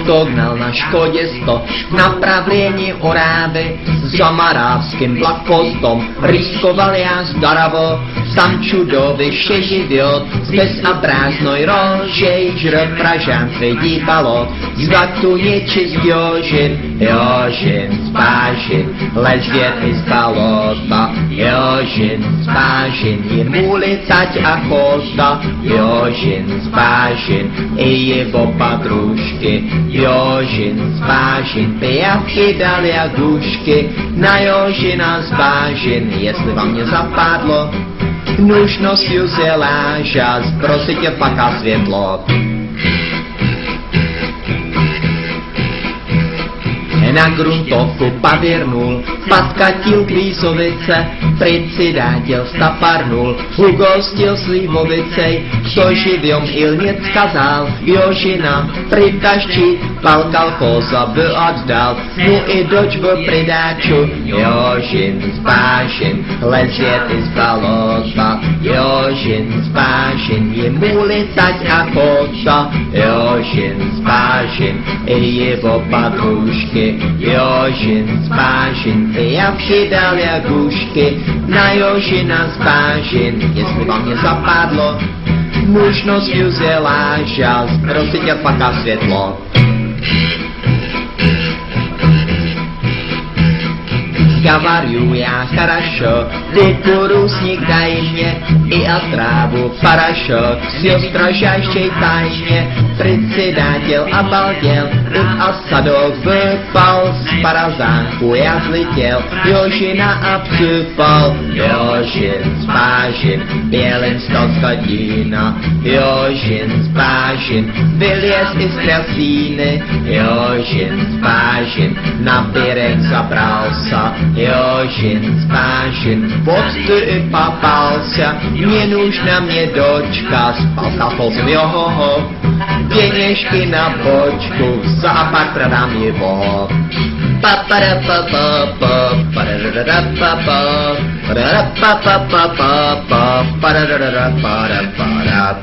Dognal на Шкоде 100, направление Оравы, за Моравским блокпостом, рисковал я здорово, там чудовище живет, с безобразной рожей, жрет Pražan среди болот, звать ту нечисть Ёжин, Ёжин с бажин, лезет из болота, Ёжин с бажин, ему летать охота, Ёжин с бажин и его подружки, Ёжин с бажин, пиявки дал лягушки, на Ёжина с бажин, если вам не западло, нужно с фюзеляжа сбросите пока светло. На грунтовку повернул, подкатил к Рисовице, председатель стопорнул, угостил сливовицей, что живем или нет сказал, Ёжина притащи, пол колхоза бы отдал, ну и дочь бы придачу. Ёжин с бажин, лезет из болота, Ёжин с бажин, ему летать охота, Ёжин с бажин и его подружки, Ёжин с бажин, пиявки дал лягушки, на Ёжина с бажин, если вам не западло, нужно с фюзеляжа сбросите пока светло. Говорю я хорошо, ты кукурузник дай мне и отраву порошок, все в строжайшей тайне. Председатель обалдел, и осадок выпал, с паразанку я взлетел, Ёжина обсыпал. Ёжин с бажин, белым стал скотина, Ёжин с бажин, вылез из трясины, Ёжин с бажин, на берег забрался, Ёжин с бажин, вот ты и попался, не нужна мне дочка, спал с колхозом, йо-хо-хо, денежки на бочку, в зоопарк продам его. Па-па-ра-па-па-па, па-ра-ра-ра-па-па, па-ра-ра-па-па-па-па, па-ра-ра-ра-па-ра-па-ра.